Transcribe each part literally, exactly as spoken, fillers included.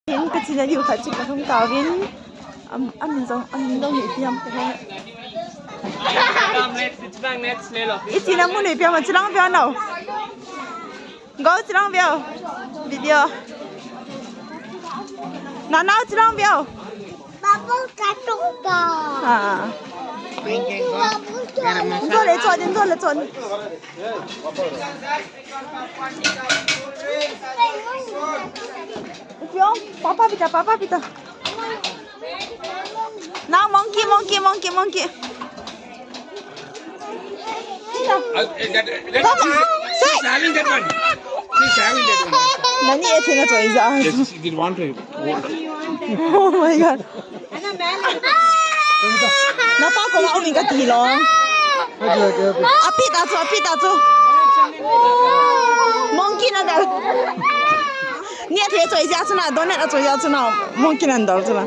Hin ka china diu khat chu ka hung tauvin. Am, am jong, am jong hi tiam ka he. Next, next, next, le lo. I china mun hi piam a chilang piam nau. Go chilang piam. Video. Na nau chilang piam. Babu katung pa. Ha. Babu katung. Zo le chon, zo le chon. Upiong, papa pita, papa pita. Now monkey, monkey, monkey, monkey. Pita. Uh, uh, that, that, Come she's, on. She's having that one. She's having that one. Nani e thina choi ja. Yes, she did want to hold. Oh my God. Napa koma um in kati lou. Apit a chu, apit a chu. Monkey na dal. Ni a thei choi ja chu na, donut a choi ja chu na, monkey na dal chu na.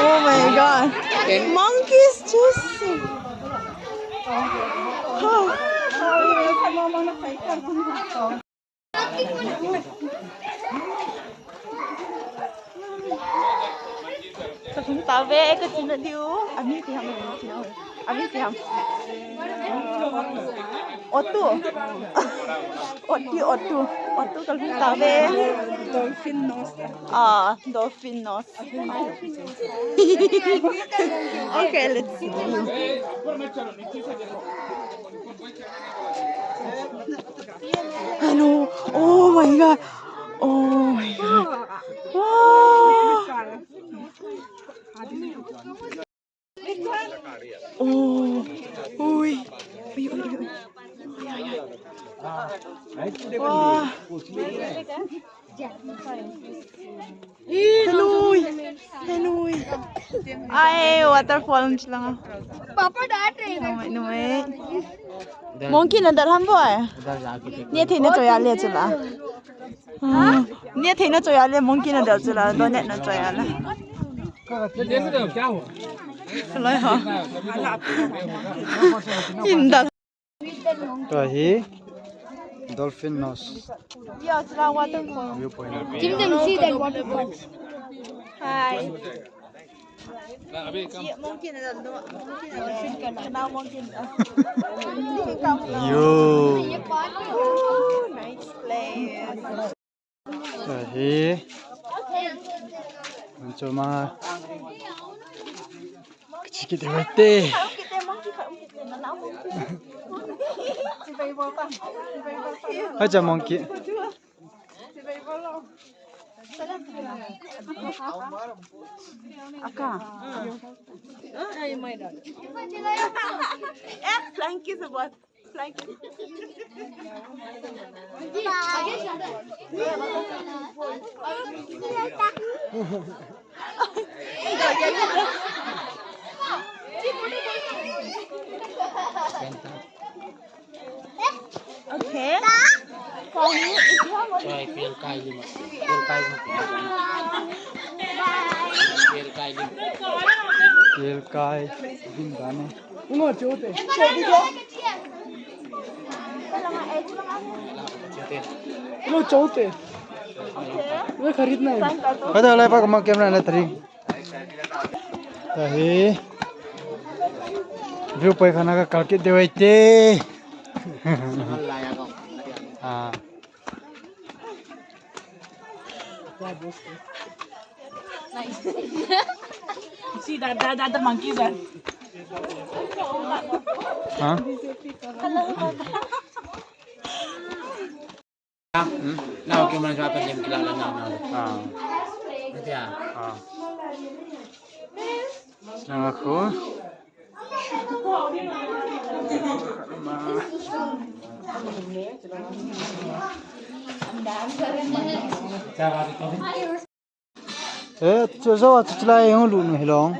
Oh my God. Monkey is juicy. Oh. Ka hung tauve, ka china diu. Ami ti ham, ami ti ham. Ami ti ham. Otu. Oti, otu. Otu ka hung tauve. Dolphin nose. Ah, dolphin nose. Okay, let's see. Hello. Oh my God. Oh my God. Wow. Oh. Ui. Ui, ui, ui, ui. Ui, ui, ui. Wow. Hello. Hello. Ai, waterfall lang. Papa, dad, no, no, no. Monkey na dal ham boy. Ni thei na choi a le chu la. Hmm. Ni thei na choi a le, monkey na dal chu la. Donut na choi a la. Loi ho. In dal. Tua hi dolphin nose. Viewpoint. Give them see that waterfall. Hi. Monkey na dal, monkey na dal. Now monkey na dal. Yo. Ooh, nice place. Ahi. Manchoma. Kichi kiti hoite. Acha monkey. Aka. Eh, flying kiss about. Okay. Choi, pel kai lim. Pel kai lim. Pel kai lim. Pel kai lim dane. Ngo chote. Ngo chote. Ngo kharidna hai. Pada lai pa kama camera na tari. Tahi. View point khana ka kalkit deu aite. Ah. See that, that, that the monkeys are. Huh? Hmm? Now, okay, man, siapa yang kila lah, now, now. Ah. Nanti, ah. Ah. Senang aku. Eh, chu jo, chu chulai hung lut nu hilong.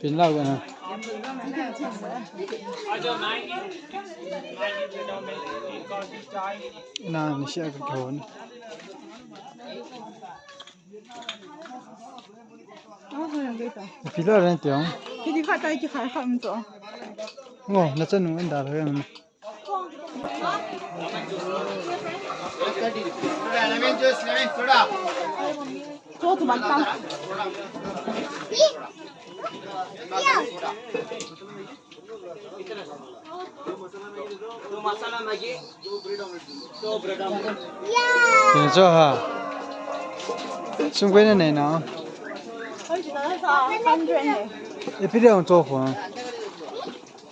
Pin lau na. Na, ni sia ka ko ni. Pillar ren tiang. Kiti khat tai ki khai kham to. Ngo, na chanu an da lo yang. Cho tu man tam. Ini cho ha. Sung koi na nei na. Ipi dia ong cho kho.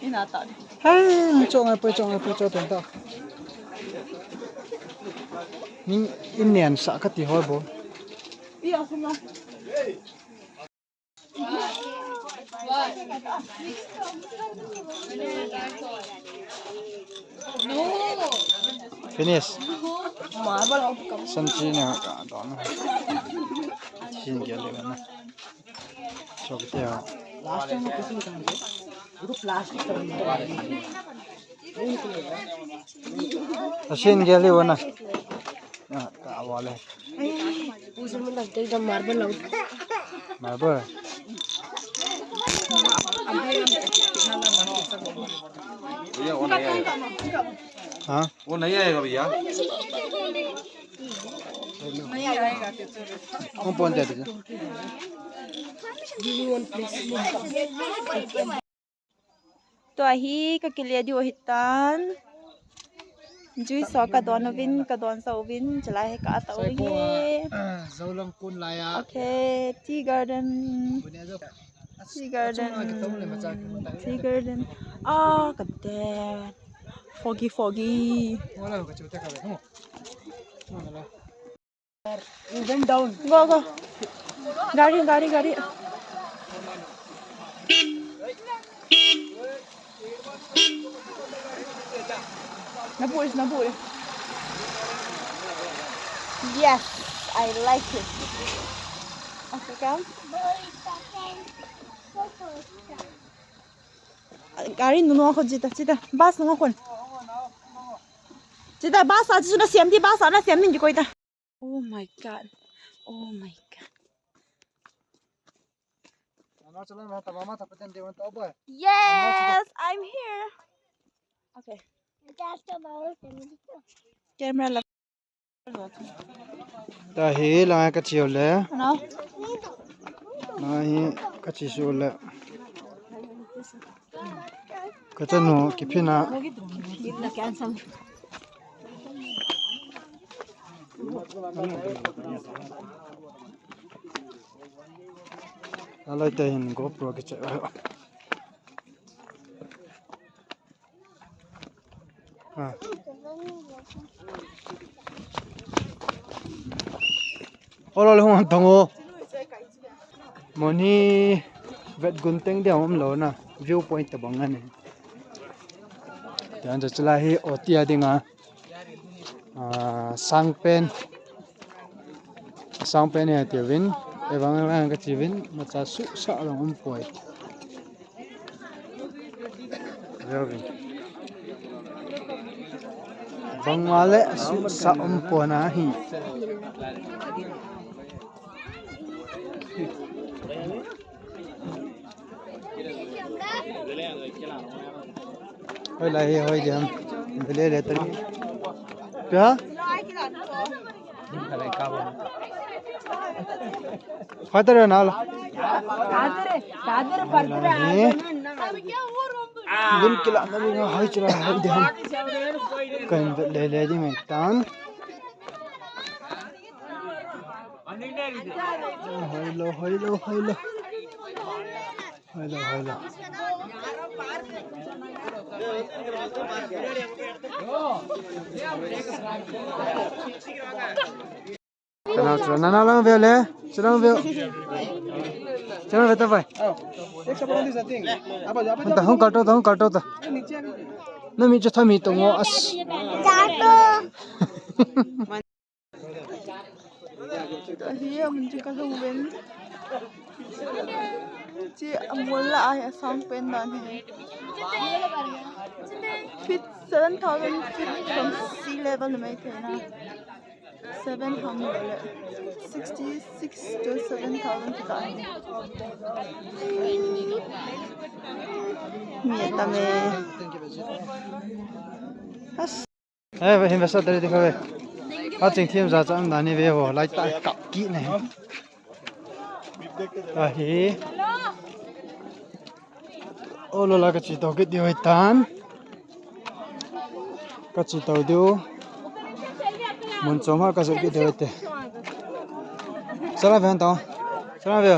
Ina ta. Hai, cho ngai poi, cho ngai poi, cho tong ta. Ning in nian sa ka ti hoi bo. Iya, sung na. Finish. San chi ne ka don. Sin gel le na. Chok te ha. Last time किसी ने काम किया। वो तो प्लास्टिक का बना है। Asin gel le na. Ah, ka awal eh. Ai, puso mo lang tayo ng marble lang. Marble. भैया, वो नहीं आएगा। हाँ? वो नहीं आएगा भैया। कौन पहुंच जाते थे? Give me one, please. Tua hi ka kile diu ahitan. Juice ho ka don uvin, ka don sa uvin, chulai hi ka ata uvin. Sai ko, ah, Zolang kun laya. Okay, tea garden. Bunya jo. Tea garden. Achung a kitong le macha kitong le. Tea garden. Ah, ka de. Foggy, foggy. Wala ka chuta ka le. Ho. Wala. Even down. Go, go. Gari, gari, gari. Nabuhis, nabuhis. Yes, I like it. Okay, come. Gari nunu ako jita, jita. Bus nunu ako. Jita, bus a, jita na siam di, bus a na siam min di ko ita. Oh my God. Oh my God. Yes, I'm here. Okay. Camera la. Tahi la ka chiu le. Ano? Nahi ka chi su le. Ka chanu kipina. Alai te hin GoPro kiche. Ah. Olo le hung tong o. Moni vet gun teng dia um lo na. View point tabang ani. Tian cha chula hi oti a dinga. Ah, sangpen. Sangpen hi ati uvin. Evang evang ka ti uvin. Macha su sa long um poi. Bangma le su sa um poi na hi. Hoi la hi hoi jam. Bele le tari. Kya? Father na la. Father, father, father. Gun kila na rin hai chila hai de. Kan le le di metan. Hoi lo, hoi lo, hoi lo. Hoi lo, hoi lo. Kana chura nana lang ve le, chura lang ve. Chura lang ve ta vai. Anta hung kalto ta, hung kalto ta. Na mi chu tha mi to ngo as. Hi, amun chu ka lhung uvin. Chi amol la a hi asang pen dan hi. Feet, seven thousand feet from sea level mai thei na. Seven hundred, sixty-six to seven thousand kita. Mi atam e. As. Eh, ve, hin ve sa tari dikha ve. A ching thim ja cha am dani ve ho, lai ta kap ki ne. Ahi. O lo la ka chi to ki di hoi tan. Ka chi to diu. Mun chom ha ka jo ki di hoi te. Sala ve han ta. Sala ve.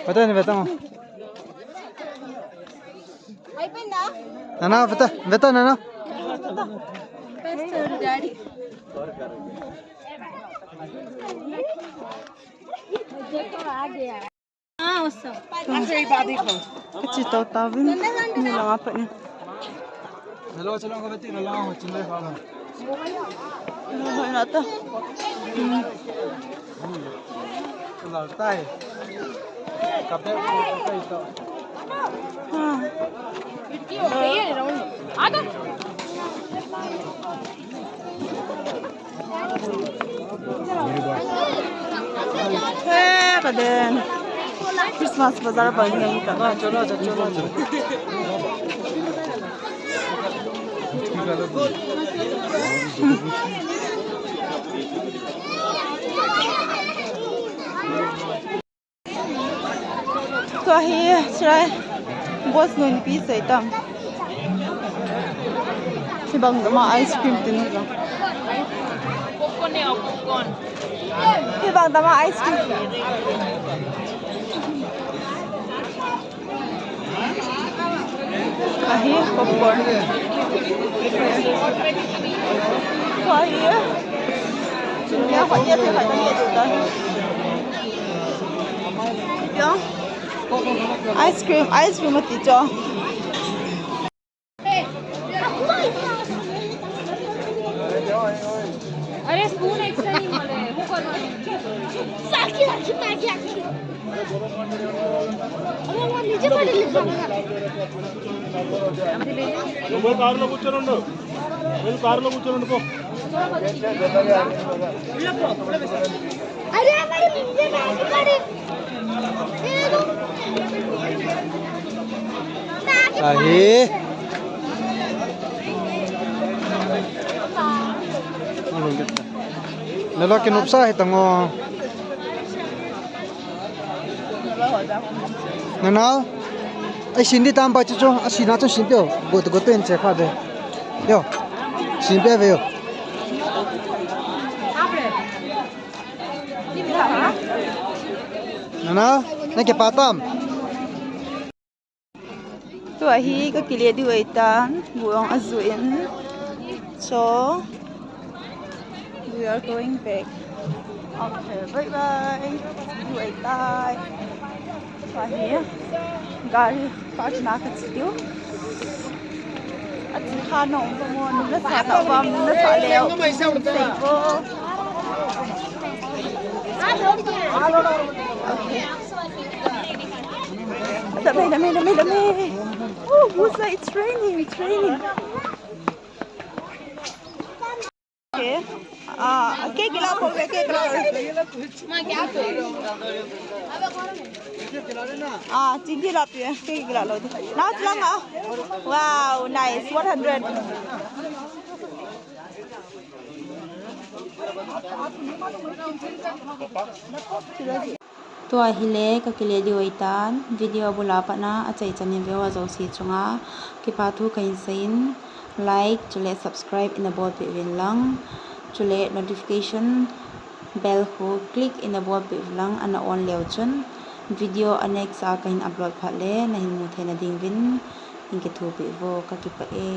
Pata ni ve ta. Nana, beta, beta, Nana. Chito tavin, ni langa pa ni. Hello, chalo ko beti, hello, chalo ko. Hello, nata. Hmm. Lal tai. Kape ko kai to. Ha. Ada. He, kaden. Christmas bazar pa ni ta. Chalo, chalo, chalo. Tua hi, chulai, boss nu in pi sei tam. Hibang dama ice cream tin u. Popcorn e, popcorn. Hibang dama ice cream. Ahi, popcorn. Ahi. Chunya hoi ya te hoi ya te ta. Yo. Ice cream, ice cream ati cho. अरे spoon extra नहीं मिले, वो करवा दो। साकी, साकी, मैं क्या करूँ? अरे वो नीचे पड़े लिखा हुआ। నువ్వు కారులో కూర్చోనుండు. వెళ్ళి కారులో కూర్చోనుండు పో. अरे हमारे मुंडे में आके पड़े। ये दो। Ahi. Nalo kinopsa hi tango. Nana. Ai, sin di tam pa chu chu. A sin a chu sin peo. Go to, go to in che kha de. Yo. Sin pe ve yo. Nana, nang kipa tam. Tua hi ka kile diu ahitan, bu jong aju in. So, we are going back. Okay, bye bye. Diu ahitai. Tua hi, gari park na ka chi diu. Achi kha nong ko mo, nung na sa ta bam, nung na sa leo. Sei ko. Okay. Dame, dame, dame, dame. Oh, Musa, it's raining, it's raining. Okay. Ah, cake la po, cake la. Ah, chingki la pe, cake la lo. Now lang ah. Wow, nice. One hundred. Tua hile ka kile diu ahitan, video bula patna achaichan in veu a jouse chunga kipa thu kahin seiyin, like chule subscribe ina bolpeh uvin lang, chule notification bell khu click ina bolpeh uvin lang, ana on leu chun video a next a kahin upload phat le nahin mu theina ding uvin, hin kithopeh uvo, kakipah e.